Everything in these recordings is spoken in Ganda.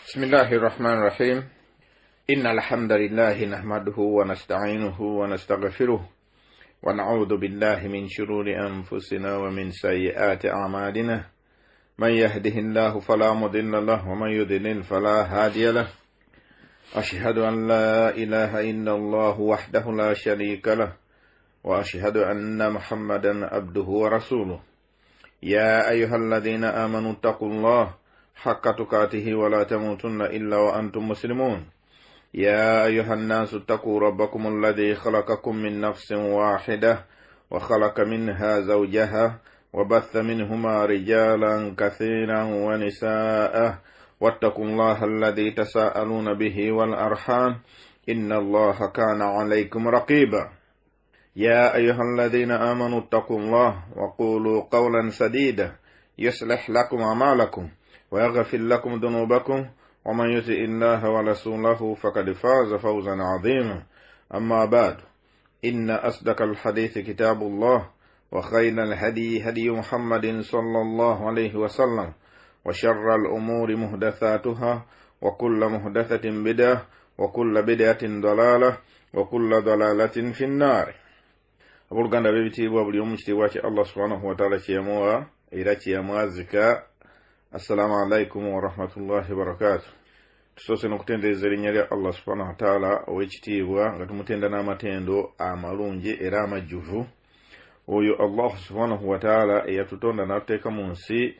بسم الله الرحمن الرحيم إن الحمد لله نحمده ونستعينه ونستغفره ونعوذ بالله من شرور أنفسنا ومن سيئات أعمالنا من يهده الله فلا مضل له ومن يضلل فلا هادي له أشهد أن لا إله إلا الله وحده لا شريك له وأشهد أن محمدا عبده ورسوله يا أيها الذين آمنوا اتقوا الله حق تقاته ولا تموتن إلا وأنتم مسلمون يا أيها الناس اتقوا ربكم الذي خلقكم من نفس واحدة وخلق منها زوجها وبث منهما رجالا كثيرا ونساء واتقوا الله الذي تساءلون به والأرحام إن الله كان عليكم رقيبا يا أيها الذين آمنوا اتقوا الله وقولوا قولا سديدا يصلح لكم أعمالكم ويغفر لكم ذنوبكم ومن يطع الله ورسوله فقد فاز فوزا عظيما أما بعد إن أصدق الحديث كتاب الله وخير الهدي هدي محمد صلى الله عليه وسلم وشر الأمور محدثاتها وكل محدثة بدعة وكل بدعة ضلالة وكل ضلالة في النار. Abooluganda b'ebitiibwa, buli omu kitiibwa kye Allah subhanahu wataala kyeyamuwa era kyeyamwazika. Assalamu alaikum warahmatullahi wabarakatu. Tusoose n'okutendereza erinnya lya Allah subhanahu wataala ow'ekitiibwa, nga tumutenda n'amatendo amalungi era amajjuvu, oyo Allah subhanahu wataala eyatutonda n'atuteeka mu nsi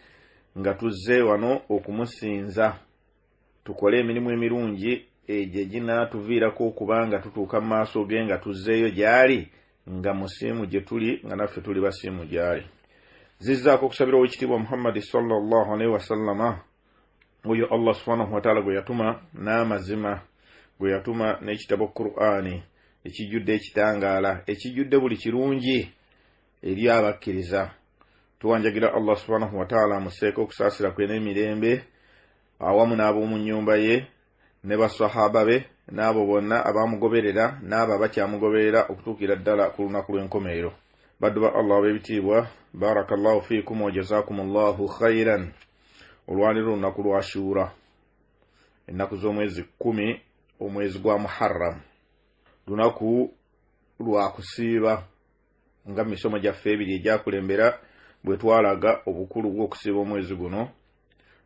nga tuzze wano okumusinza, tukole emirimu emirungi egyo eginaatuviirako okuba nga tutuuka mu maaso ge nga tuzzeeyo gy'ali nga musiimu gye tuli, nga naffe tuli basiimu gy'ali. Zizzaako okusabira owekitiibwa Muhammadi sallallahu alaihi wasallama, oyo Allah subhanahu wataala gwe yatuma n'amazima, gwe yatuma n'ekitabo Qur'ani ekijjudde ekitangaala, ekijjudde buli kirungi eri abakkiriza. Tuwanjagira Allah subhanahu wataala amuseeko okusaasira kwe n'emirembe, awamu n'ab'omu nnyumba ye ne basahaba be n'abo bonna abamugoberera n'abo abakyamugoberera okutuukira ddala ku lunaku lw'enkomerero. Baddu ba Allah ab'ebitiibwa, barakallahu fiikum wa jazakumullahu khairan. Olwaleero olunaku lwa Ashura, ennaku z'omwezi 10, omwezi gwa Muharram, lunaku lwa kusiiba nga mu misomo gyaffe ebiri egyakulembera bwe twalaga obukulu bw'okusiiba omwezi guno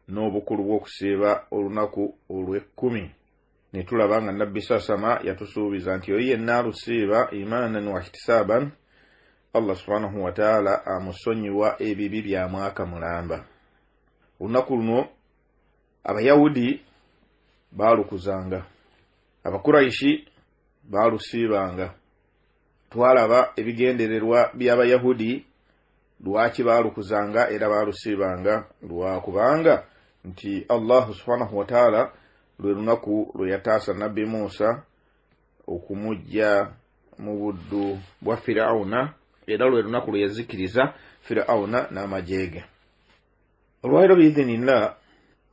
n'obukulu bw'okusiiba olunaku olw'ekkumi. Ne tulaba nga Nabbi Sasama yatusuubiza nti oyo yenna alusiiba imaanan wa ihtisaaban, Allah subhanahu wataala amusonyiwa ebibi bya mwaka mulamba. Olunaku luno Abayawudi baalukuzanga, Abakuraishi baalusiibanga. Twalaba ebigendererwa by'Abayahudi lwaki baalukuzanga era baalusiibanga, lwakubanga nti Allah subhanahu wataala lwe lunaku lwe yataasa Nabbi Musa okumujja mu buddu bwa Firawuna, era lwe lunaku lwe yazikiriza Firawuna n'amagye ge. Olwaleero biidhinillah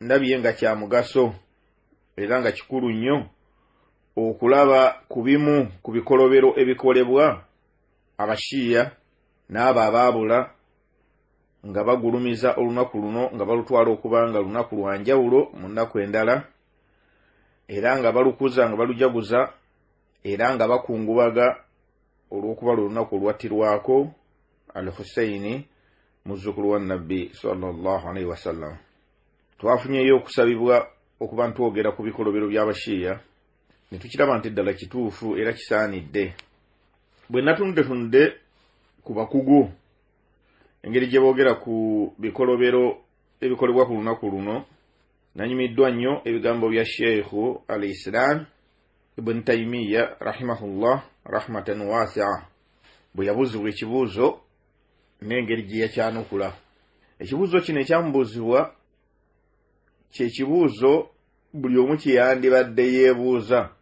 ndabye nga kya mugaso era nga kikulu nnyo okulaba ku bimu ku bikolobero ebikolebwa Abashiya n'abo abaabula nga bagulumiza olunaku luno, nga balutwala okuba nga lunaku lwa njawulo mu nnaku endala, era nga balukuza nga balujaguza era nga bakungubaga olw'okuba lwe lunaku olwattirwako Al-Husaini, muzzukulu wa Nabbi sallallahu alaihi wasallam. Twafunyeyo okusabibwa okuba ntwogera ku bikolobero by'Abashiya, ne tukiraba nti ddala kituufu era kisaanidde. Bwe natunuddetunudde ku bakugu engeri gye boogera ku bikolobero ebikolebwa ku lunaku luno, nanyumiddwa nnyo ebigambo bya Sheikhu al-Islam Ibn Taymiya rahimahullah rahmatan wasi'a, bwe yabuuzibwa ekibuuzo n'engeri gye yakyanukula. Ekibuuzo kino ekyamubuuzibwa kye kibuuzo buli omu kye yandibadde yeebuuza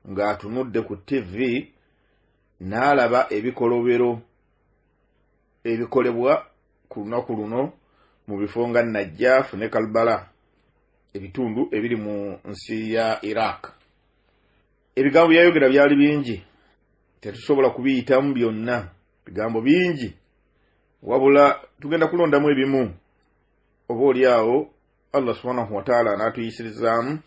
ng'atunudde ku TV n'alaba ebikolobero ebikolebwa ku lunaku luno mu bifo nga Najaf ne Karbala, ebitundu ebiri mu nsi ya Iraq. Ebigambo byayogera byali bingi, tetusobola kubiyitamu byonna, bigambo bingi, wabula tugenda kulondamu ebimu oba oli awo Allah subhanahu wataala n'atuyisirizaamu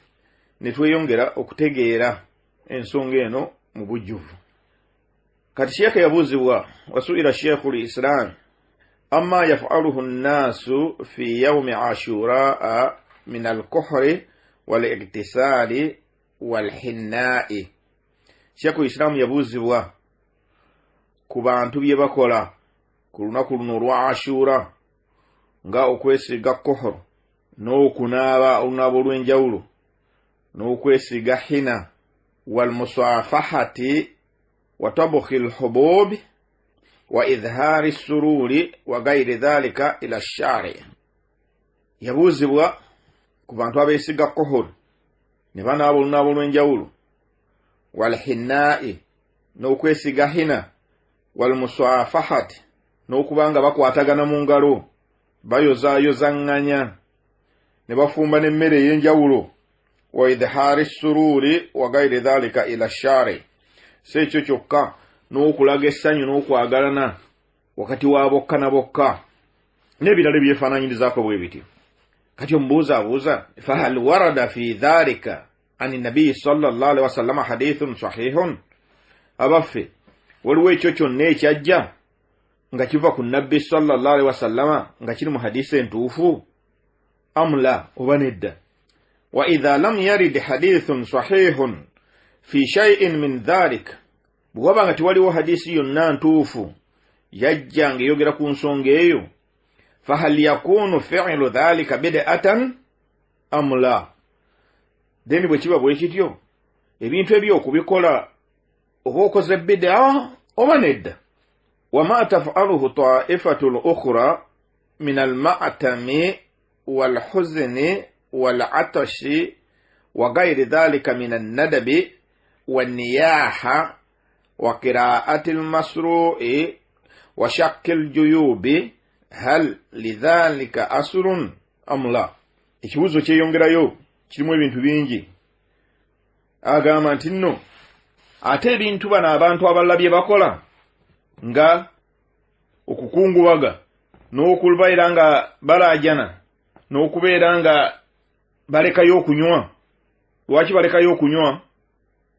ne tweyongera okutegeera ensonga eno mu bujjuvu. Kati sheekhe yabuuzibwa, wasuila sheikhu lislam amma yafaluhu nnaasu fi yaumi ashuraa min alkuhri waliktisaali walhinnai. Sheikhu islaamu yabuuzibwa ku bantu bye bakola ku lunaku luno olwa Ashura, nga okwesiiga kuhur n'okunaaba olunaaba olw'enjawulo n'okwesiiga hina, walmusafahati wa tabukhi lhububi wa idhaari ssururi wa gairi dhalika ila shari. Yabuuzibwa ku bantu abeesiga kuhur ne banaaba olunaaba olw'enjawulo, walhinnai n'okwesiga hina, walmusafahati n'okuba nga bakwatagana mu ngalo bayozaayozaŋŋanya ne bafumba n'emmere ey'enjawulo, wa idhaari ssururi wa gairi dhalika ila shari. Si ekyo kyokka, n'okulaga essanyu n'okwagalana wakati wa bokka na bokka n'ebirala ebyefaanaanyirizaako bwe bityo. Kati omubuuza abuuza, fahal warada fi dhalika ani nabiyi sallallahu alaihi wasallama hadithun sahihun? Abaffe, waliwo ekyo kyonna ekyajja nga kiva ku nabbi sallallahu alaihi wasallama nga kiri mu hadisi entuufu, am la, oba nedda? Wa idha lam yarid hadithun sahihun fi shay'in min dhalik, bwe waba nga tewaliwo hadisi yonna ntuufu yajja ng'eyogera ku nsonga eyo, fahal yakunu fi'lu dhalika bid'atan am la? Then bwe kiba bwe kityo, ebintu ebyo okubikola oba okoze bid'a oba nedda? Wama tafaluhu taifatu lukhra min almatami walhuzni walatashi wa gairi dhalika min annadabi wanniyaha wa qiraati almasru'i wa shakki aljuyubi hal lidhalika aslun am la? Ekibuuzo kyeyongerayo kirimu ebintu bingi. Agamba nti nno ate ebintu bano abantu abalala bye bakola nga okukungubaga n'okubeera nga balaajana n'okubeera nga balekayo okunywa. Lwaki balekayo okunywa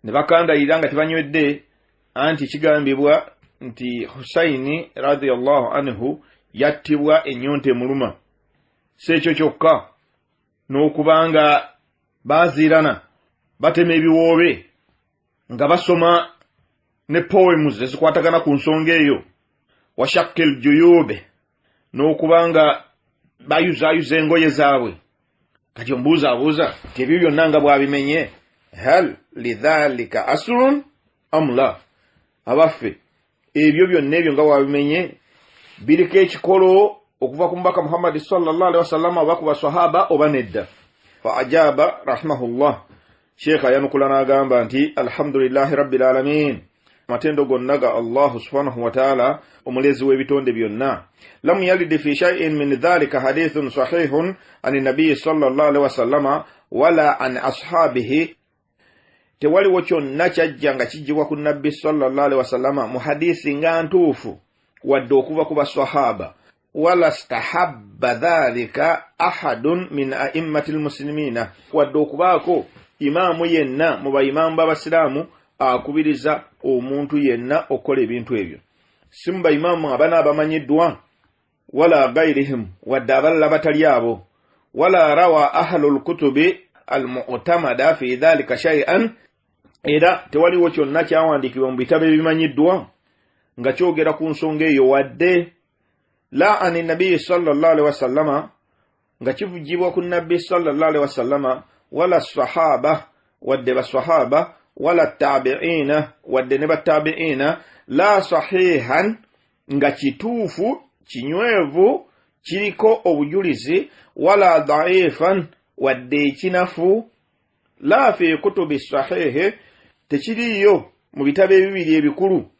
ne bakandayira nga tebanywedde? Anti kigambibwa nti Husaini radiyallahu anhu yattibwa ennyonta emuluma. Si ekyo kyokka, n'okuba nga baziirana batema ebiwoobe nga basoma ne poems ezikwatagana ku nsonga eyo, washakil juyube, n'okuba nga bayuzaayuza engoye zaabwe. Kati omubuuza abuuza nti ebyo byonna nga bw'abimenye, hal lidhalika aslun am la? Abaffe, ebyo byonna ebyo nga bw'abimenye biriko ekikolo okuva ku mubaka Muhammadi sallallahu alaihi wasallama oba ku basahaba oba nedda? Fa ajaba rahimahullah, sheekh ayanukula n'agamba nti alhamdulillahi rabbil alamin, amatendo gonna ga Allahu subhanahu wataala omulezi w'ebitonde byonna. Lam yalid fi shay'in min dhalika hadithun sahihun ani nabiyi sallallahu alaihi wasallama wala an ashabihi. Tewaliwo kyonna kyajja nga kijjibwa ku nabbi sallallahu alaihi wasallama mu hadisi nga ntuufu wadde okuva ku basahaba, wala stahabba dhalika ahadun min a'immati lmuslimina, wadde okubaako imaamu yenna mu bayimaamu b'abasiraamu akubiriza omuntu yenna okukola ebintu ebyo, si mu bayimaamu abana abamanyiddwa, wala gairihim, wadde abalala batali abo, wala rawa ahlu lkutubi almu'tamada fi dhalika shay'an, era tewaliwo kyonna kyawandiikibwa mu bitabo ebimanyiddwa nga kyogera ku nsonga eyo, wadde la ani nabiyi sallallahu alaihi wasallama, nga kivugibwa ku nabbi sallallahu alaihi wasallama, wala sahaba, wadde basahaba, wala tabiina, wadde ne batabiina, la sahihan, nga kituufu kinywevu kiriko obujulizi, wala daifan, wadde ekinafu, la fi kutubi sahihi, tekiriiyo mu bitabo ebibiri ebikulu,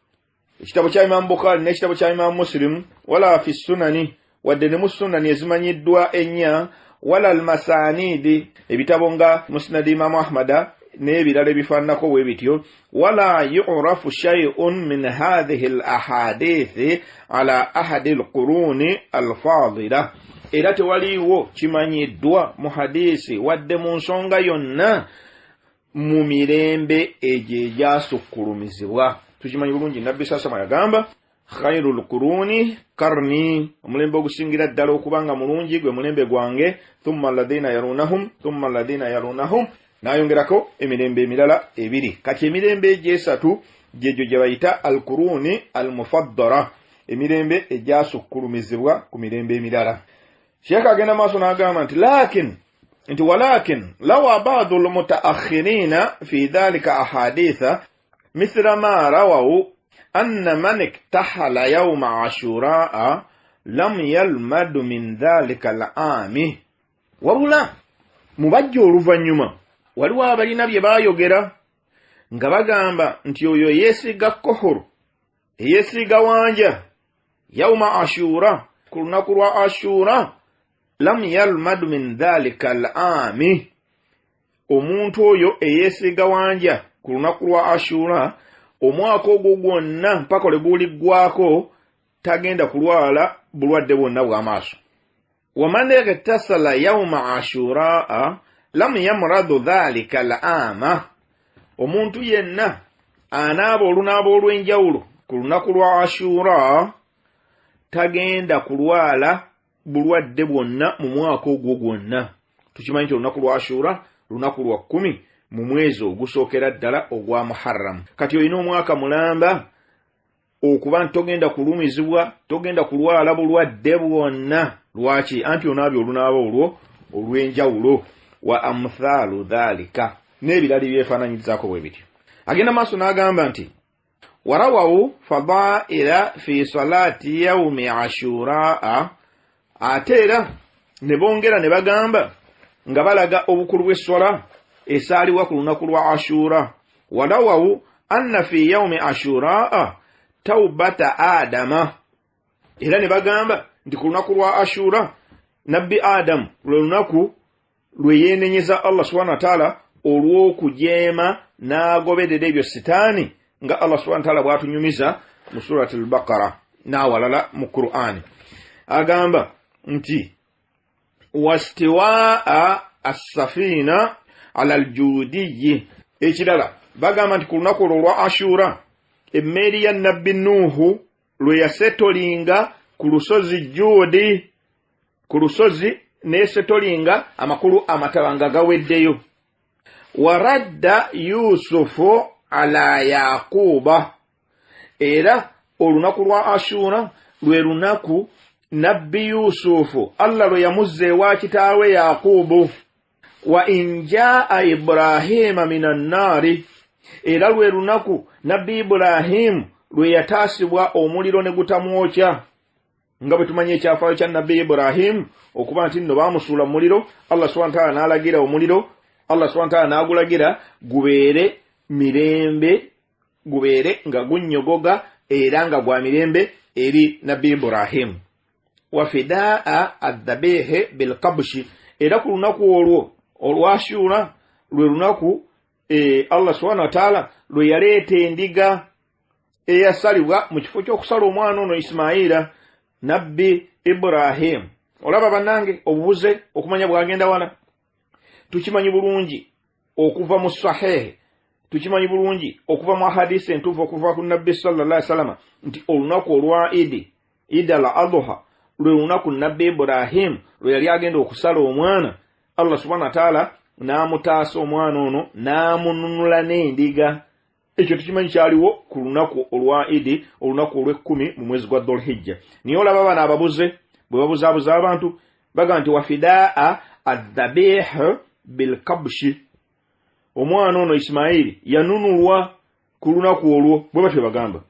ekitabo kya Imamu Bukhari n'ekitabo kya Imamu Muslim, wala fi sunani, wadde ne mu sunani ezimanyiddwa ennya, wala almasanidi, ebitabo nga musnadi Imamu Ahmada n'ebirala ebifaananako bwe bityo, wala yurafu shay'un min hadhihi al ahadithi ala ahadi alquruni alfadila. Era tewaliiwo kimanyiddwa mu hadiisi wadde mu nsonga yonna mu mirembe egyo egyasukkulumizibwa. Tukimanyi bulungi Nabbi sasama yagamba khairul quruni karni, omulembe ogusingira ddala okuba nga mulungi gwe mulembe gwange, thumma alladhina yarunahum thumma alladhina yarunahum, n'ayongerako emirembe emirala ebiri. Kati emirembe egyo esatu gyegyo gye bayita alquruni almufaddara, emirembe egyasukkulumizibwa ku mirembe emirala. Sheekh agenda maaso n'agamba nti lakin, nti walakin lawa badu lmutaakhirina fi dhalika ahaditha mithla ma rawawu anna man iktahala yauma ashuraa lam yalmadu min dhalika al-aami. Wabula mu bajja oluvannyuma waliwo abalina bye baayogera nga bagamba nti oyo eyeesiiga kohuru, eyeesiiga wanja yauma ashura, ku lunaku lwa Ashura, lam yalmadu min dhalika al-aami, omuntu oyo eyeesiiga wanja ku lunaku lwa Ashura omwaka ogwo gwonna mpaka lwe guliggwako tagenda kulwala bulwadde bwonna bw'amaaso. Waman igtasala yauma ashuraa lam yamradu dhalika al-aama, omuntu yenna anaaba olunaaba olw'enjawulo ku lunaku lwa Ashura tagenda kulwala bulwadde bwonna mu mwaka ogwo gwonna. Tukimanyi nti olunaku lwa Ashura lunaku lwa 10 mu mwezi ogusookera ddala ogwa Muharram. Kati olina omwaka mulamba okuba nti togenda kulumizibwa, togenda kulwala bulwadde bwonna. Lwaki? Anti onaabye olunaaba olwo olw'enjawulo. Wa amthaalu dhalika, n'ebirala ebyefaananyirizaako bwe bityo. Agenda maaso n'agamba nti warawawu fadaila fi salati yaumi ashuraa, ate era ne bongera ne bagamba nga balaga obukulu bw'esswala esaaliwa ku lunaku lwa Ashura. Warawawu anna fi yaumi ashuraa taubata Adama, era ne bagamba nti ku lunaku lwa Ashura Nabbi Adamu lwe lunaku lwe yeenenyeza Allah subhanahu wa ta'ala olw'okujeema n'agoberera ebyo sitaani nga Allah subhanahu wa ta'ala bw'atunyumiza mu Surati al-Baqara n'awalala mu Qur'ani. Agamba nti wastiwaa as-safina ala al-judiyi. Ekirala bagamba nti ku lunaku olwo olwa Ashura emmeeri ya Nabbi Nuuhu lwe yasetolinga ku lusozi Juudi, ku lusozi n'esetolinga, amakulu amataba nga gaweddeyo. Waradda Yusufu ala Yaquba, era olunaku lwa Ashura lwe lunaku Nabbi Yusufu Allah lwe yamuzza ewa kitaawe Yaqubu. Wa injaa Ibrahima minan naari, era lwe lunaku Nabbi Ibrahimu lwe yataasibwa omuliro ne gutamwokya, nga bwe tumanyi ekyafaayo kya Nabbi Ibrahimu okuba nti nno baamusuula mu muliro, Allah subhanahu wa ta'ala n'alagira omuliro, Allah subhanahu wa ta'ala n'agulagira gubeere mirembe, gubeere nga gunnyogoga era nga gwa mirembe eri Nabbi Ibrahimu. Wa fidaa adhabihi bilkabshi, era ku lunaku olwo olwa Ashura lwe lunaku Allah subhanahu wa ta'ala lwe yaleeta endiga eyasalibwa mu kifo ky'okusala omwana ono Ismaila Nabbi Ibrahim. Olaba bannange obubuze okumanya bwagenda wala. Tukimanyi bulungi okuva mu sahihi, tukimanyi bulungi okuva mu hadisi entuufu okuva ku Nabbi sallallahu alaihi wasallam nti olunaku olwa Idi, Idi al-Adha, lwe lunaku Nabbi Ibrahim lwe yali agenda okusala omwana, Allah subhanahu wa ta'ala n'amutaasa omwana ono n'amununula n'endiga. Ekyo tukimanyi kyaliwo ku lunaku olwa Idi, olunaku olw'ekkumi mu mwezi gwa Dhul-Hijja. Naye olaba bano ababuze bwe babuzaabuza abantu, bagamba nti wafidaa adhabih bilkabshi, omwana ono Ismaili yanunulwa ku lunaku olwo, bwe batyo bagamba.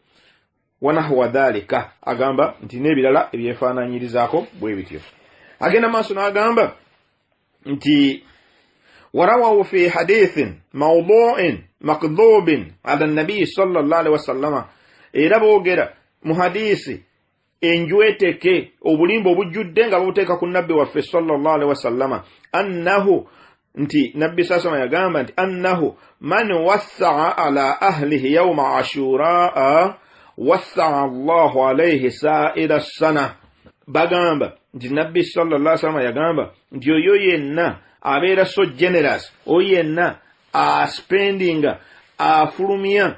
Wanahwa dhalika, agamba nti n'ebirala ebyefaananyirizaako bwe bityo. Agenda maaso n'agamba nti warawawu fi hadithin mawdu'in makdhubin ala nabii sallallahu alaihi wasallama, era boogera mu hadisi enjweteke obulimba obujjudde nga babuteeka ku nabbi waffe sallallahu alaihi wasallama, annahu, nti Nabbi sasama yagamba nti annahu man wassaa ala ahlihi yauma ashuraa wassaa Allahu alaihi saira sana. Bagamba nti Nabbi sallallahu alaihi wasallam yagamba nti oyo yenna abeera so generous, oyo yenna aspendinga, afulumya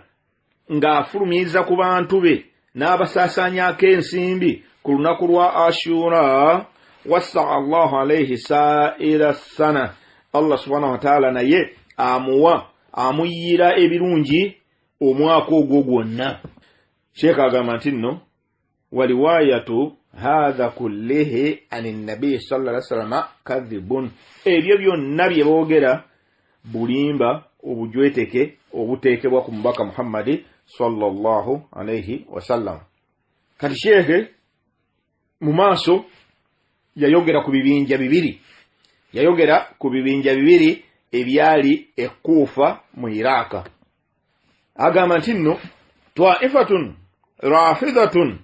ng'afulumiza ku bantu be n'abasaasaanyako ensimbi ku lunaku lwa Ashura, wasaa Allahu alaihi saira sana, Allah subhanahu wataala naye amuwa, amuyira ebirungi omwaka ogwo gwonna. Sheekh agamba nti nno waliwayatu hatha kullihi ani nabiyi sallallahu alaihi wasallam kadhibun, ebyo byonna bye boogera bulimba obujweteke obuteekebwa ku mubaka Muhammadi sallallahu alaihi wasallam. Kati sheekhe mu maaso yayogera ku bibinja bibiri, yayogera ku bibinja bibiri ebyali e Kuufa mu Iraaka. Agamba nti nno taifatun rafidatun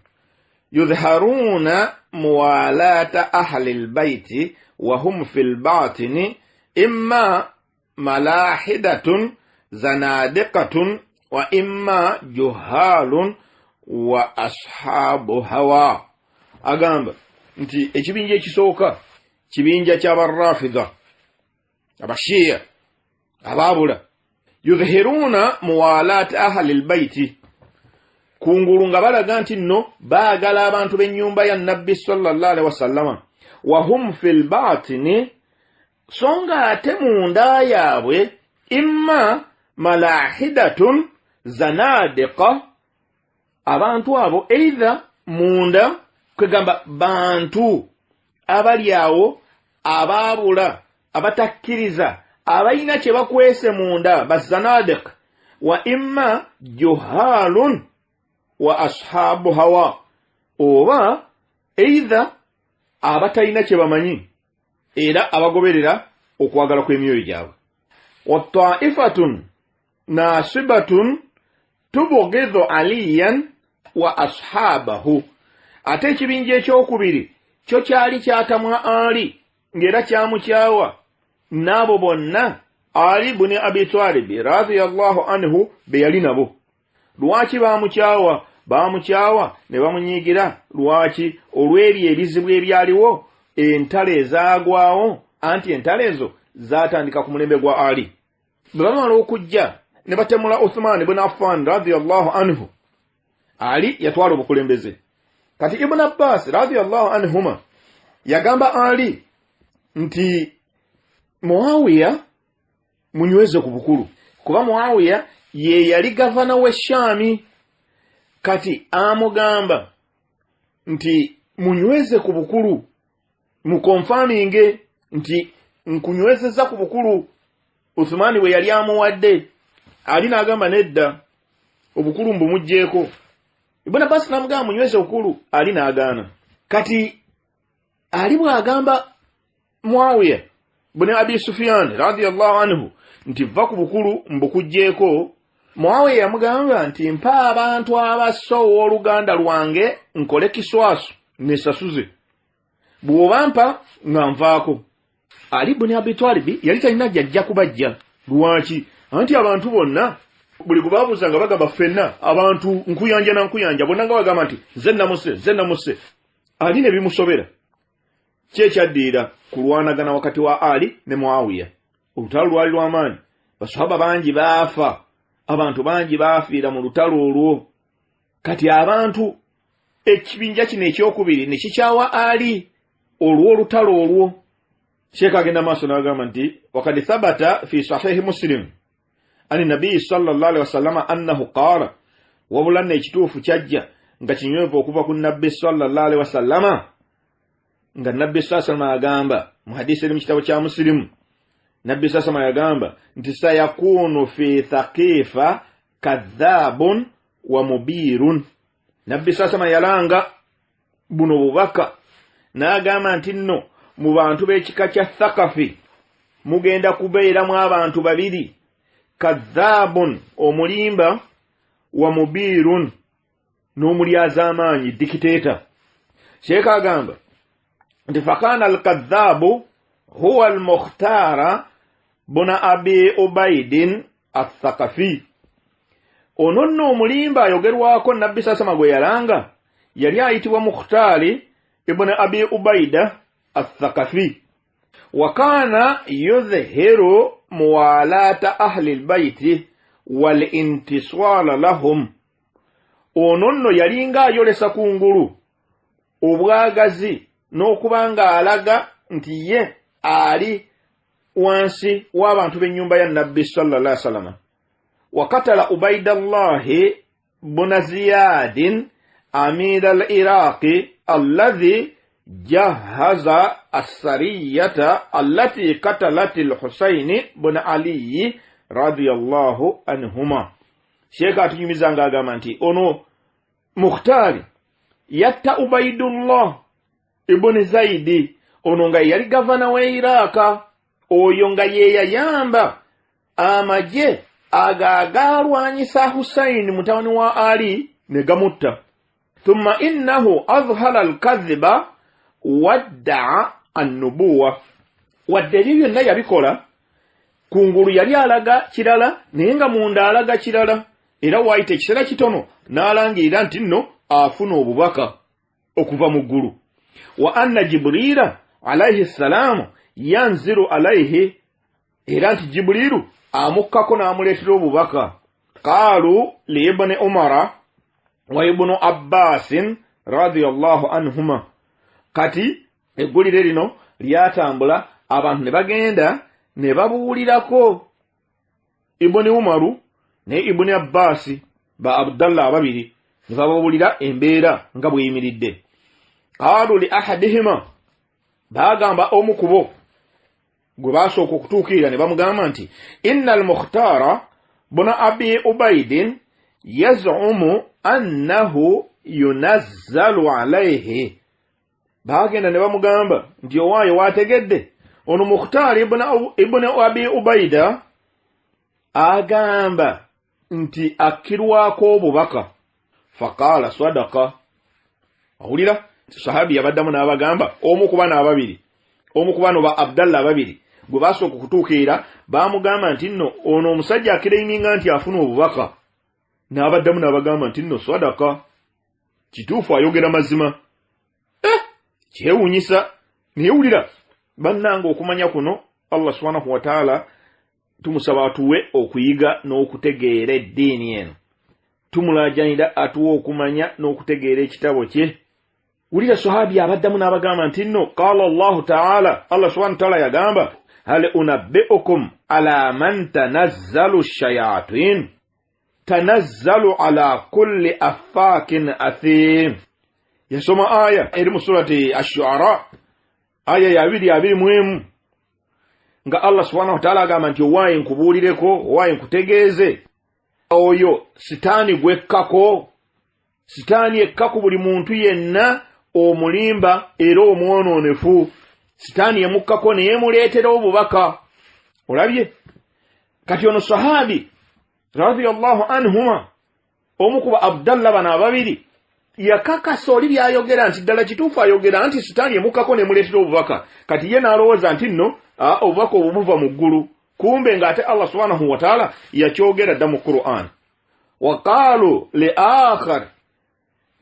yudharuuna muwalaata ahli lbaiti wahum fi lbatini imma malahidatun zanadiqatun wa imma juhalun wa ashabu hawa. Agamba nti ekibinja ekisooka kibinja ky'abarafida, abashiya abaabula, yudhiruuna muwalaat ahli lbaiti, kungulu nga balaga nti nno baagala abantu b'ennyumba ya Nabbi sallallahu alaihi wasallama, wahum fi lbatini, so nga ate munda yaabwe imma malahidatun zanadiqa, abantu abo eitha munda kwegamba bantu abali awo abaabula, abatakkiriza, abalina kye bakwese munda, bazanadiq, wa imma juhalun wa ashabu hawa, oba eitha abatalina kye bamanyi era abagoberera okwagala kw'emyoyo gyabwe. Wa taifatun nasibatun tubugidhu aliyan wa ashabahu, ate ekibinja ekyokubiri kyo kyali kyatamwa Ali ng'era kyamukyawa n'abo bonna Ali buni Abi Talibi radhiyallahu anhu be yali nabo. Lwaki baamukyawa? Baamukyawa ne bamunyiigira. Lwaki? Olw'ebyo ebizibu ebyaliwo, entalo ezaagwawo, anti entalo ezo zaatandika ku mulembe gwa Ali. Bwe bamala okujja ne batemula Uthman ibn Affan radhiyallahu anhu, Ali yatwala obukulembeze. Kati Ibn Abbas radhiyallahu anhuma yagamba Ali nti Muawiya munyweze ku bukulu, kuba Muawiya ye yali gavana w'e Shaami. Kati amugamba nti munyweze ku bukulu, mukonfaminge nti nkunywezezza ku bukulu Uthmani bwe yali amuwadde. Ali n'agamba nedda, obukulu mbumuggyeko. Ibn Abbas n'amugamba munyweze obukulu, Ali n'agaana. Kati Ali bw'agamba Muawiya bune Abi Sufyan radhiyallahu anhu nti va ku bukulu mbukuggyeeko, Muawiya yamugamba nti mpa abantu abasse ow'oluganda lwange nkole kiswasu nesasuze, bw'oba mpa nga nvaako. Ali buni Abi Talibi yali talina jjajja kubajja. Lwaki? Anti abantu bonna buli gwe babuuza nga bagamba ffenna abantu nkuyanja na nkuyanja, bonna nga bagamba nti nze namuse, nze namuse. Ali ne bimusobera. Ki ekyaddirira? Kulwanagana wakati wa Ali ne Muawiya. Olutalo lwali lw'amaanyi, basahaba bangi baafa, abantu bangi baafiira mu lutalo olwo. Kati abantu ekibinja kino ekyokubiri ne kikyawa Ali olw'olutalo olwo. Sheikh agenda maaso n'agamba nti wakad thabata fi sahihi Muslim ani nabiyi sallallahu alaihi wasallama annahu qaala, wabula nno ekituufu kyajja nga kinywevu okuva ku Nabbi sallallahu alaihi wasallama, nga Nabbi sallallahu alaihi wasallama agamba mu hadisi eri mu kitabo kya Muslimu, Nabbi sallallahu alaihi wasallama yagamba nti sayakunu fi thaqifa kadhabun wa mubirun. Nabbi sallallahu alaihi wasallama yalanga buno bubaka n'agamba nti nno mu bantu b'ekika kya Thakafi mugenda kubeeramu abantu babiri, kadhabun omulimba, wa mubirun n'omulyazaamaanyi dikiteeta. Sheikh agamba nti fakana alkadhabu huwa almukhtara buna Abi Ubaidin athakafi. Ono nno omulimba ayogerwako Nabbi sasama gwe yalanga yali ayitibwa Mukhtaari ibn Abi Ubaida Athaqafi. Wa kana yudhhiru muwalata ahli albayti wal intiswala lahum. Ono nno yalinga ayolesa kungulu obwagazi n'okubanga alaga nti ye ali wansi w'abantu b'ennyumba ya Nabbi sallallahu alaihi wasallam. Wakatala Ubaidallahi buna Ziyadin amir al-Iraqi alladhi jahaza as-sariyata allati katalat al-Husayn bun Ali radiyallahu anhuma. Sheikh atunyumiza nga agamba nti ono Mukhtari yatta Ubaidullah ibn Zaidi, ono nga yali gavana wa Iraka, oyo nga ye yayamba amagye agaagalwanyisa Husaini mutabani wa Ali ne gamutta. Thumma innahu azhala al-kadhiba wadda'a an-nubuwa. Wadde ebyo byonna yabikola kungulu yali alaga kirala naye nga munda alaga kirala, era waayita ekiseera kitono n'alangirira nti nno afuna obubaka okuva mu ggulu. Wa anna Jibriila alayhi ssalaamu yanziru alayhi, era nti Jibriilu amukkako n'amuleetera obubaka. Qaalu li ibni Umara wa ibnu Abbasin radiyallahu anhuma. Kati eggulire lino lyatambula, abantu ne bagenda ne babuulirako Ibuni Umaru ne Ibuni Abbasi ba Abdallah ababiri, ne bababuulira embeera nga bweyimiridde. Qaalu li ahadihima, baagamba omu ku bo gwe baasooka okutuukirira ne bamugamba nti inna al-Mukhtara buna Abi Ubaidin yazumu annahu yunazzalu alayhi. Baagenda ne bamugamba nti owaayo waategedde ono Mukhtari ibn Abi Ubaida agamba nti akkirwako obubaka. Faqala sadaqa. Awulira sahabi yabaddamu n'abagamba omu ku bano ababiri, omu ku bano ba Abdallah ababiri gwe basooka okutuukirira, baamugamba nti nno ono omusajja akireiminga nti afuna obubaka. N'abaddamu n'abagamba nti nno sadaka, kituufu ayogera mazima. Kyewuunyisa. Naye wulira bannange, okumanya kuno Allah subhanahu wa ta'ala tumusaba atuwe okuyiga n'okutegeera eddiini eno, tumulaajanira atuwe okumanya n'okutegeera ekitabo kye. Wulira sahabi abaddamu n'abagamba nti nno qala Allahu ta'ala, Allah subhanahu wa ta'ala yagamba hal unabbi'ukum ala man tanazzalu shayatin tanazzalu ala kulli affakin athim. Yasoma aya eri mu surati Ash-Shu'ara aya ya 221 nga Allah subhanahu wa ta'ala agamba nti owaaye nkubuulireko, owaaye nkutegeeze, oyo sitaani gwekkako, sitaani ekka ku buli muntu yenna omulimba era omwonoonefu. Sitaani yemukkako ne yemuleetera obubaka. Olabye kati ono sahabi radiyallahu anhuma omu ku ba Abdallah bano ababiri yakakasa oli byayogera nti ddala kituufu ayogera nti sitaani emukkako nemuleetera obubaka. Kati ye n'alowooza nti nno obubaka obwo buva mu ggulu, kumbe ng'ate Allah subhanahu wa ta'ala yakyogera dda mu Qur'an. Wa qaalu li akhar,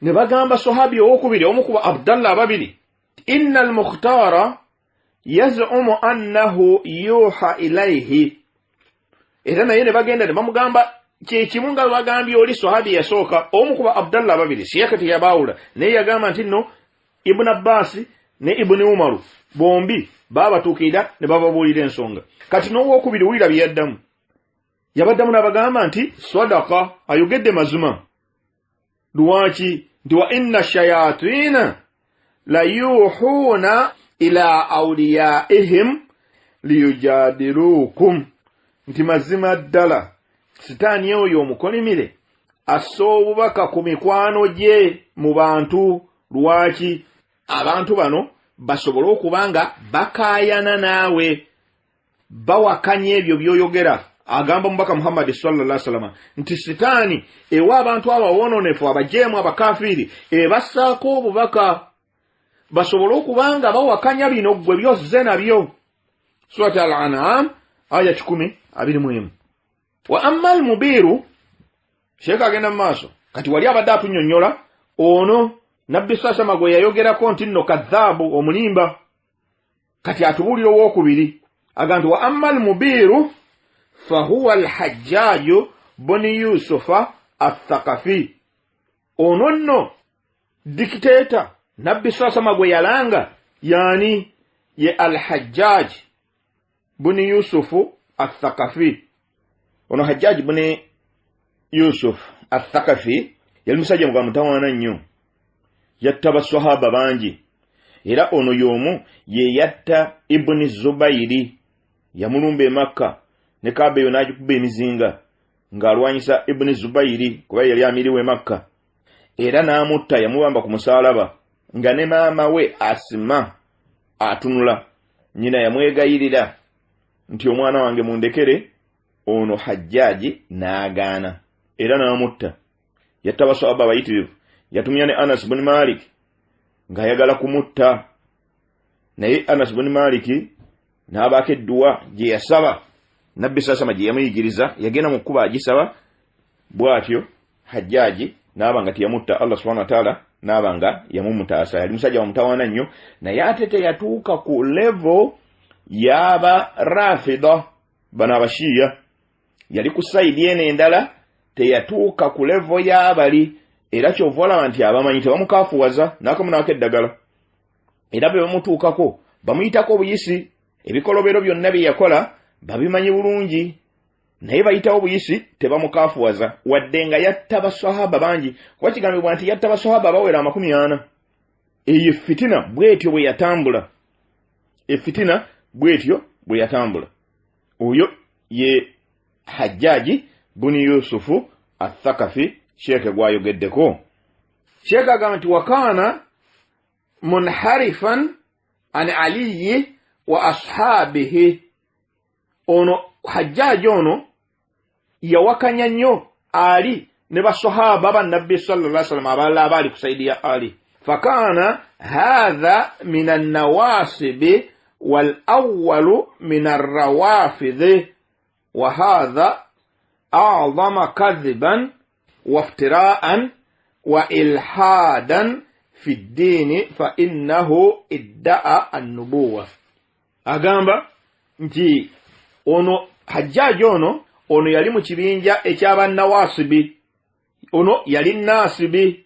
ne bagamba sahabi owokubiri omu ku ba Abdallah ababiri inna al-Mukhtara yazumu annahu yuha ilayhi. Era naye ne bagenda ne bamugamba kyekimu nga bagambye oli sahabi yasooka omu ku ba Abdallah ababiri, Sheikh teyabaawula, naye yagamba nti nno Ibn Abbas ne Ibn Umaru bombi baabatuukirira ne bababuulira ensonga. Kati n'owokubiri wulira bye yaddamu, yabaddamu n'abagamba nti sadaka, ayogedde mazima. Lwaki? Nti wa inna shayatina la yuhuuna ila awliyaihim liyujadilukum, nti mazima ddala sitaani oyo omukolimire assa obubaka ku mikwano gye mu bantu. Lwaki? Abantu bano basobole okuba nga bakaayana naawe, bawakanya ebyo by'oyogera. Agamba omubaka Muhammadi sallallahu alaihi wasallam nti sitaani ewa abantu abawonoonefu, abajeemu, abakafiiri, ebassaako obubaka basobole okuba nga bawakanya bino ggwe byozze nabyo. Surati Al-An'am aya 121. Wa amma al-mubiru, Sheikh agenda mu maaso. Kati wali abadde atunnyonnyola ono Nabbi sasama gwe yayogerako nti nno kadhaabu, omulimba. Kati atubuulira owookubiri, agamba nti wa amma almubiiru fahuwa Alhajjaaju buni Yusufa Athakafi. Ono nno dikiteeta Nabbi sasama gwe yalanga yaani ye Alhajjaaji buni Yusufu Athakafi. Ono Hajjaaji buni Yusufu Athakafi yali musajja muga mutawaana nnyo, yatta baswahaba bangi, era ono y'omu ye yatta Ibuni Zubayiri, yamulumba e Makka ne Kaaba eyo n'agikuba emizinga ng'alwanyisa Ibuni Zubayiri kuba yali amiriwe e Makka, era n'amutta, yamubamba ku musaalaba nga ne maama we Asima atunula. Nnyina yamwegayirira nti omwana wange mundekere, ono Hajjaaji n'agaana era n'amutta. Yatta baswahaba abayitirivu, yatumya ne Anas buni Malik ng'ayagala kumutta, naye Anas buni Maliki n'abaako edduwa gye yasaba Nabbi sasama gye yamuyigiriza, yagenda mu kkuba agisaba, bw'atyo Hajjaaji n'aba nga teyamutta, Allah subhanahu wa taala n'aba nga yamumutaasa. Yali musajja wa mutawaana nnyo, naye ate teyatuuka ku levo y'aba Rafida, bano Abashiya. Yali ku sayidi eno endala, teyatuuka ku levo y'abali, era kyova olaba nti abamanyi tebamukaafuwaza n'akamu n'akeddagala, era bwe bamutuukako bamuyitako obuyisi. Ebikolobero byonna bye yakola babimanyi bulungi, naye bayitawo buyisi, tebamukaafuwaza, wadde nga yatta baswahaba bangi, kuba kigambibwa nti yatta baswahaba bawera 40. Eyo fitina bw'etyo bwe yatambula, efitina bw'etyo bwe yatambula. Oyo ye Hajjaaji buni Yusufu Athakafi sheeke gwayogeddeko. Sheeke agamba nti wakaana munharifan an Aliyi wa ashabihi. Ono Hajjaaji ono yawakanya nnyo Ali ne basahaba ba Nabbi sallallahu alaihi wasallam abalala abaali ku sayidi ya Ali. Fakaana hatha min annawasibi wal awwalu min arrawafidhi wa hatha a'zama kadhiban waftiraan wa ilhadan fi ddiini fa innahu idda'a annubuwa. Agamba nti ono Hajjaaji ono yali mu kibinja eky'abannawasibi, ono yali nasibi,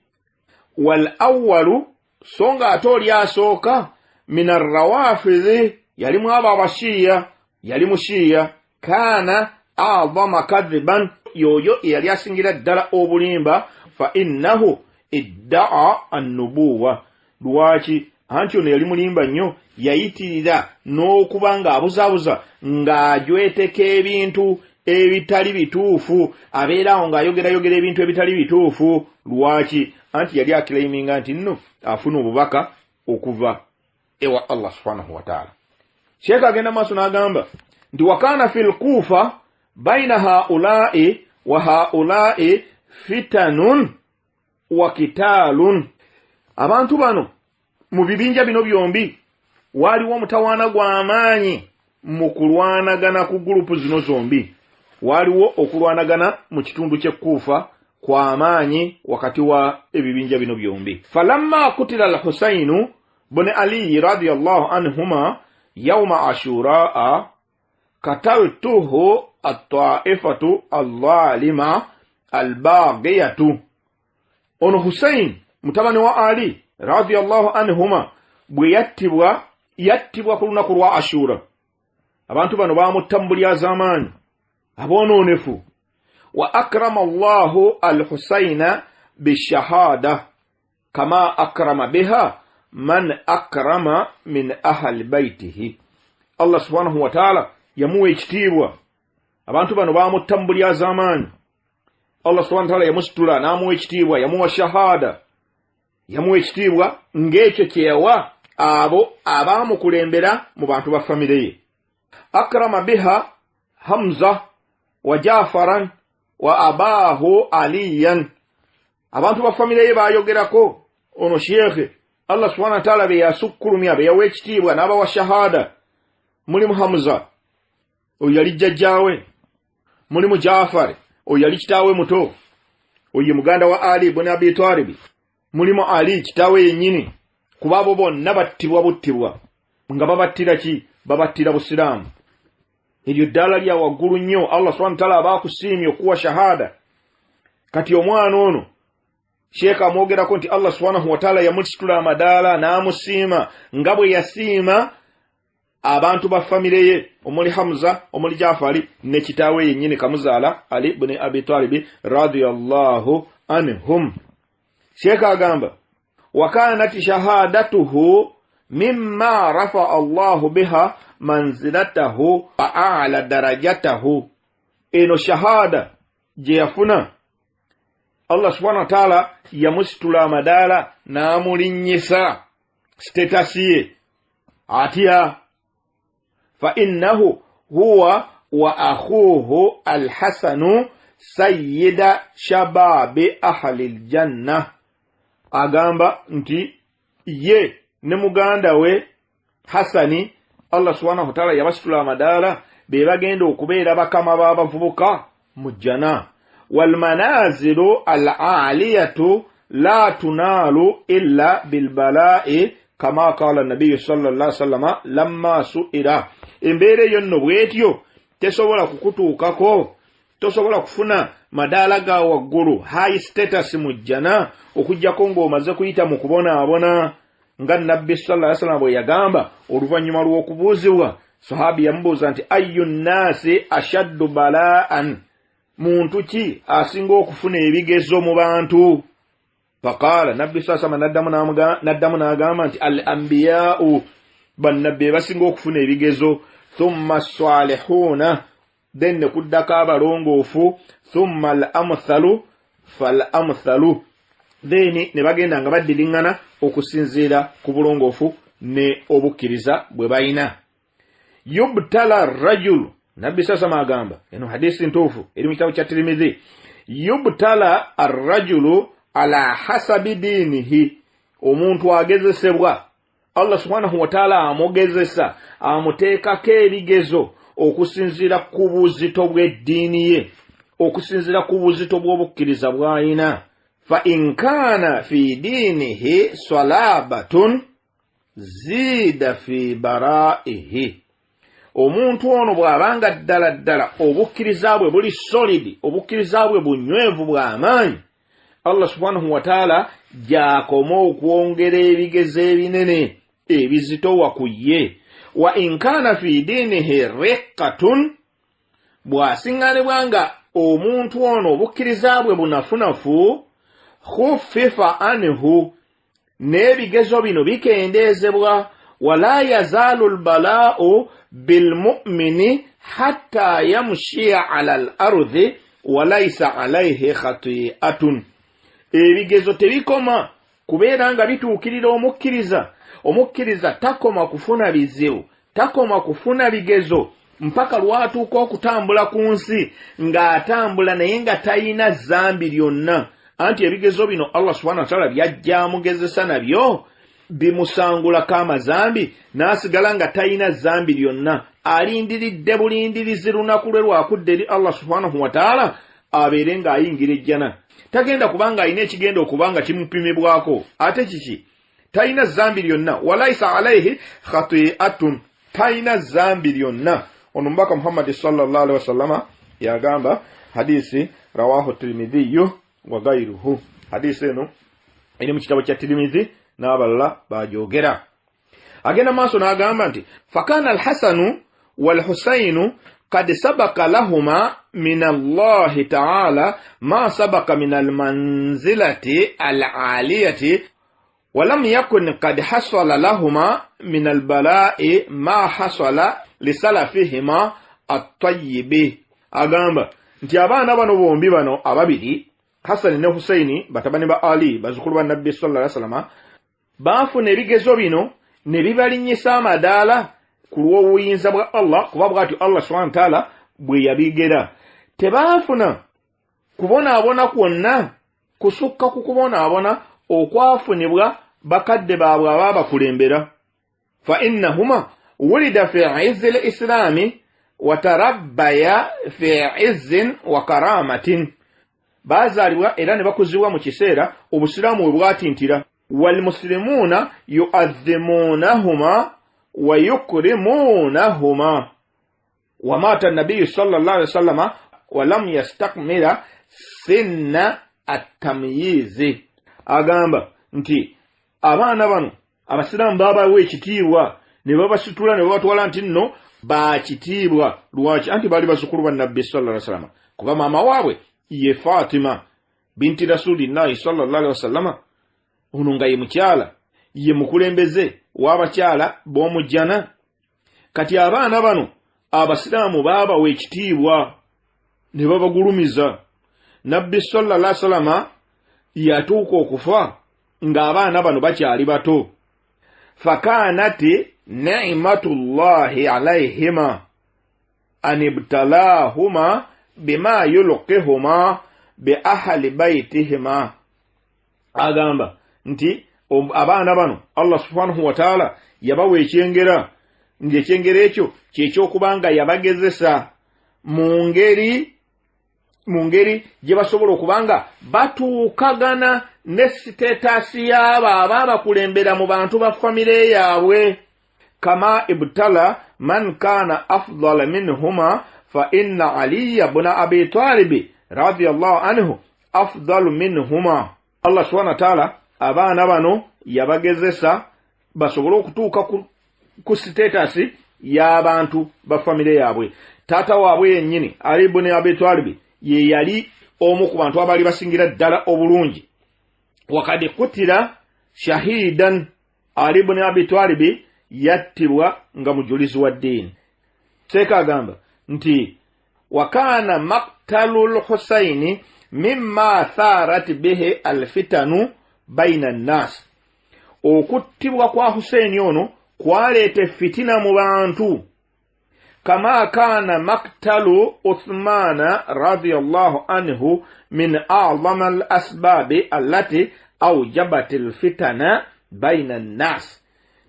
wal awwalu, so nga ate oli asooka, min arrawafidhi, yali mu abo Abashiya, yali Mushiya. Kaana a'zama kadhiban, yoyo eyali asingira ddala obulimba, fa innahu idda'a annubuwa. Lwaki? Anti ono yali mulimba nnyo, yayitirira n'okuba ng'abuzaabuza, ng'ajweteka ebintu ebitali bituufu, abeeraawo ng'ayogerayogera ebintu ebitali bituufu. Lwaki? Anti yali akilaiminga nti nno afuna obubaka okuva ewa Allah subhanahu wa taala. Sheeka agenda maaso n'agamba nti wakaana fi lkuufa baina haulai wa haulai fitanun wa kitaalun. Abantu bano mu bibinja bino byombi waaliwo omutawaana gw'amaanyi mu kulwanagana ku gurupu zino zombi. Waaliwo okulwanagana mu kitundu ky'Ekkuufa kw'amaanyi wakati wa ebibinja bino byombi. Falamma kutila Alhusainu buni Aliyi radiyallahu anhuma yauma Ashuraa kataltuhu attaifatu alzalima albagiyatu. Ono Husain mutabani wa Ali radiyallahu anhuma bwe yattibwa ku lunaku lwa Ashura. Abantu bano bamutta mu bulyazaamaanyi aboononefu. Wa akrama Allahu al-Husaina bishahada kama akrama biha man akrama min ahli baitihi. Allah subhanahu wa ta'ala yamuwa ekitiibwa. Abantu bano bamutta mu bulyazaamaanyi, Allah subhanahu wa ta'ala yamusitula n'amuwa ekitiibwa, yamuwa shahada, yamuwa ekitiibwa ng'ekyo kye yawa abo abaamukulembera mu bantu ba famire ye. Akrama biha Hamza wa Jafaran wa abaahu Aliyan. Abantu ba famire ye baayogerako ono sheekhe Allah subhanahu wa ta'ala be yasukkulumya, be yawa ekitiibwa n'abawa shahada. Mulimu Hamza, oyo yali jjajjaawe, mulimu Jafari, oyo yali kitaawe muto, oyo ye muganda wa Ali ibn Abi Talib, Mulimu Ali kitaawe yennyini, kuba abo bonna battibwa buttibwa. Nga babattira ki? Babattira busiraamu. Eryo ddaala lya waggulu nnyo. Allah subhanahu wataala aba akusiimye okuwa shahada. Kati omwana ono sheeka amwogerako nti Allah subhanahu wataala yamusitula amadaala n'amusiima nga bwe yasiima abantu ba famire ye, omuli Hamza, omuli Jafari ne kitaawe yennyini kamuzaala Ali bni Abi Talibi radiyallahu anhum. Sheeka agamba wakanat shahadatuhu mimma rafaa Allahu biha manzilatahu wa a'la darajatahu. Eno shahada gye yafuna, Allah subhanahu wa ta'ala yamusitula amadaala n'amulinnyisa sitetasi ye. Atya? Fa innahu huwa wa akhuhu alhasanu sayyida shababi ahli ljanna. Agamba nti ye ne muganda we Hasani, Allah subhanahu wataala yabasitula amadaala, be bagenda okubeera bakama b'abavubuka mu jjana. Walmanazilu al aliyatu la tunaalu illa bilbalai kama qala nabiyu sallallahu sallama lamma suila. Embeera eyo nno bwetyo tesobola kukutuukako, tosobola kufuna madaala ga waggulu, high status mu jjana, okuggyako ng'omaze kuyita mu kubonaabona, nga Nabbi sallallahu alaihi wasallam bwe yagamba oluvannyuma lw'okubuuzibwa. Sahabi yamubuuza nti ayu nnaasi ashaddu balaan, muntu ki asinga okufuna ebigezo mu bantu? Faqaala Nabbi saa salama n'addamu n'agamba nti al ambiyau, bannabbi basinga okufuna ebigezo, thumma salihuuna, then ne kuddako abalongoofu, thumma al amthalu fal amthalu, then ne bagenda nga baddiriŋŋana okusinziira ku bulongoofu ne obukkiriza bwe balina. Yubtala rajulu, Nabbi sasama agamba, eno hadisi ntuufu eri mu kitabo kya Tirimizi, yubtala arrajulu ala hasabi diinihi, omuntu agezesebwa, Allah subhanahu wataala amugezesa, amuteekako ebigezo okusinziira ku buzito bw'eddiini ye, okusinziira ku buzito bw'obukkiriza bw'ayina. Fa in kaana fi diinihi salabatun ziida fi baraihi, omuntu ono bw'abanga ddala ddala obukkiriza bwe buli solidi, obukkiriza bwe bunywevu bw'amaanyi, Allah subhanahu wataala gy'akoma okwongera ebigezo ebinene ebizitowa ku ye. Wa in kaana fi diinihi riqqatun, bw'asiŋŋanibwa nga omuntu ono obukkiriza bwe bunafunafu, khuffifa anhu, n'ebigezo bino bikendeezebwa. Wala yazaalu lbalaau bilmumini hatta yamshiya ala al ardhi walaisa alaihi khati'atun. Ebigezo tebikoma kubeera nga bituukirira omukkiriza. Omukkiriza takoma kufuna bizibu, takoma kufuna bigezo, mpaka lwatuuka okutambula ku nsi ng'atambula naye nga talina zambi lyonna. Anti ebigezo bino Allah subhanahu wataala byajja amugezesa nabyo bimusangulako amazambi, n'asigala nga talina zambi lyonna, alindiridde bulindirizi lunaku lwe lwakudda eri Allah subhanahu wataala abeere ng'ayingira ejjana. Tagenda kubanga alina ekigenda okuba nga kimupimibwako. Ate kiki? Talina zambi lyonna. Walaisa alaihi khati'atun, talina zambi lyonna. Ono mubaka Muhammadi sallallahu alaihi wasallama yagamba, hadisi rawahu Tirmidhiyu wa gairuhu. Hadisi eno eri mu kitabo kya Tirmidhi n'abalala bajogera. Agenda maaso n'agamba nti fakana alhasanu walhusainu kad sabaka lahuma min Allahi taala ma sabaka min almanzilati alaliyati walam yakun kad hasala lahuma min albalai ma hasala lisalafihima attayibi. Agamba nti abaana bano bombi bano ababiri, Hasani ne Husaini, batabani ba Ali, bazukulu ba Nabbi sallallahu alaihi wasallam, baafuna ebigezo bino ne bibalinnyisa amadaala ku lw'obuyinza bwa Allah, kuba bw'atyo Allah subhanahu wataala bwe yabigera. Tebaafuna kubonaabona kwonna kusukka ku kubonaabona okwafunibwa bakadde baabwe abaabakulembera. Fa innahuma wulida fi izzi l islaami watarabbaya fi izzin wa karamatin. Bazaalibwa era ne bakuzibwa mu kiseera obusiraamu we bwatintira. Walmusilimuuna yuadhimunahuma wa yukrimunahuma. Wamata nabiyu sallallahu alaihi wasallama walam yastakmila sinna attamyizi. Agamba nti abaana bano abasiraamu babawa ekitiibwa ne babasitula ne babatwala nti nno bakitiibwa. Lwaki? Anti baali bazzukulu ba nabbi sallallahu alaihi wasallama, kuba maama waabwe ye Fatima binti rasulillahi sallallahu alaihi wasallama. Ono nga ye mukyala, ye mukulembeze w'abakyala b'omujjana. Kati abaana bano abasiraamu baabawa ekitiibwa ne babagulumiza. Nabbi sallallahu alaihi wasallama yatuuka okufa ng'abaana bano bakyali bato. Fakanati ni'matullahi alaihima an ibtalahuma bima yulqihuma bi ahli baitihima. Agamba nti abaana bano Allah subhanahu wa ta'ala yabawa ekyengera, ng'ekyengera ekyo kyekyokubanga yabagezesa mu ngeri gye basobola okubanga batuukagana ne sitetasi y'abo ababakulembera mu bantu ba famire yaabwe. Kama ibtala man kana afdala minhuma fa inna aliya bna abi talibi radiyallahu anhu afdalu minhuma. Allah subhanahu wa ta'ala abaana bano yabagezesa basobole okutuuka ku sitetasi y'abantu ba famire yaabwe. Taata waabwe yennyini Ali ibn Abi Talib ye yali omu ku bantu abaali basingira ddala obulungi. Wakad kutira shahidan, Ali ibn Abi Talib yattibwa nga mujulizi wa ddiini. Seeka agamba nti wakana maktalul Husaini mimma tharat bihi alfitanu baina nnas. Okuttibwa kwa Husaini ono kwaleeta efitina mu bantu. Kama kana maktalu Uthmana radiyallahu anhu min a'zama al-asbabi allati awjabat al-fitana baina nnas.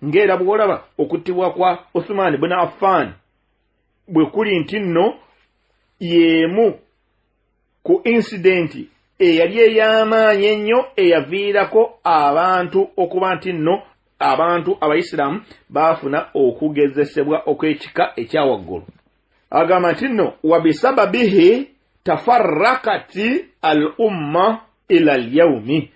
Ng'era bw'olaba okuttibwa kwa Uthman ibn Affan bwe kuli nti nno y'emu ku incidenti eyali ey'amaanyi ennyo eyaviirako abantu okuba nti nno abantu abayisiraamu baafuna okugezesebwa okw'ekika ekyawaggulu. Agamba nti nno wabisababihi tafarrakati al umma ila al-yaumi.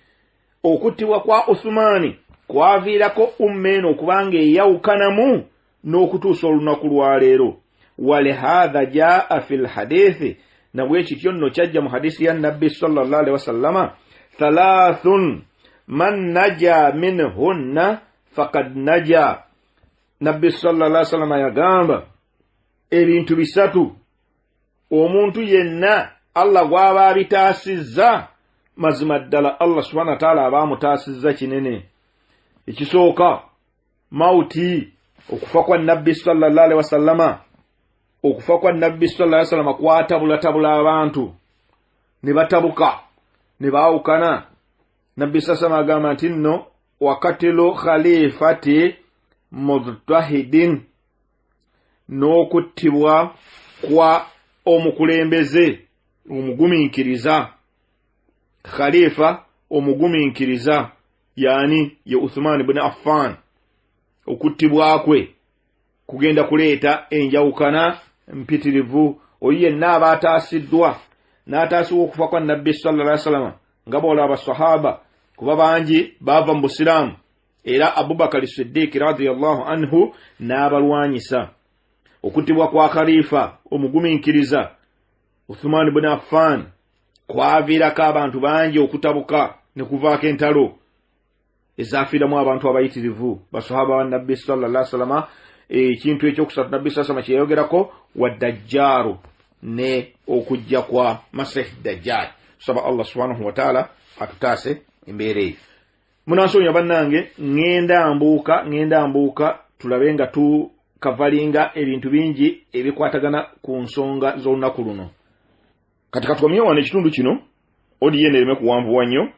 Okuttibwa kwa Uthmani kwaviirako umma eno okubanga eyawukanamu n'okutuusa olunaku lwaleero. Walihadha jaa fi lhadithi, na bwe kityo nno kyajja mu hadisi ya nabbi sallallahu alaihi wasallama, thalathun man naja minhunna faqad naja. Nabbi sallallahu alaihi wasallama yagamba ebintu bisatu omuntu yenna Allah gw'aba abitaasizza, mazima ddala Allah subhanahu wa ta'ala aba amutaasizza kinene. Ekisooka, mauti, okufa kwa nabbi sallallahu alaihi wasallama. Okufa kwa nabbi sallallahu alaihi wasallama kwatabulatabula abantu ne batabuka ne baawukana. Nabbi sallallahu alaihi agamba nti nno wakatilu khalifati mujtahidin, n'okuttibwa kwa omukulembeze omugumiikiriza, khalifa omugumiikiriza, yani ye Uthman ibn Affan. Okuttibwa kwe kugenda kuleeta enjawukana mpitirivu. Oyo yenna aba ataasiddwa n'ataasibwa okufa kwa nabbi sallallahu alaihi wasallam, nga bw'olaba abasahaba kuba bangi baava mu busiraamu, era Abubakari Siddiiki radiyallahu anhu n'abalwanyisa. Okuttibwa kwa khalifa omugumiikiriza Uthman ibn Affan kwaviirako abantu bangi okutabuka ne kuvaako entalo ezaafiiramu abantu abayitirivu basahaba ba nabbi sallallahu alaihi wasallam. Ekintu ekyokusatu nabbi sallallahu alaihi wasallam kyeyayogerako wa dajjaalu, ne okujja kwa Masihi Dajjal. Tusaba Allah subhanahu wa ta'ala atutaase embeera eyo. Munansonyiwa bannange, ŋŋenda mbuuka tulabe nga tukavalinga ebintu bingi ebikwatagana ku nsonga z'olunaku luno. Kati katukomye wano ekitundu kino, odiyo eno ereme kuwanvuwa nnyo.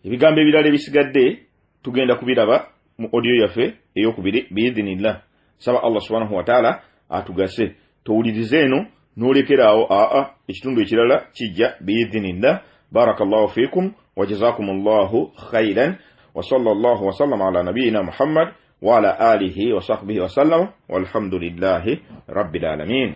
Ebigambo ebirala ebisigadde tugenda kubiraba mu odiyo yaffe eyokubiri biidhinillah. Saba Allah subhanahu wa ta'ala atugase. Towulirize eno n'olekeraawo, aa ekitundu ekirala kijja biidhinillah. Barakallahu fikum wa jazakum llahu khairan, wa sallallahu wasallama ala nabiyina Muhammad wa ala alihi wa sahbihi wasallam, walhamdulillahi rabbil alamin.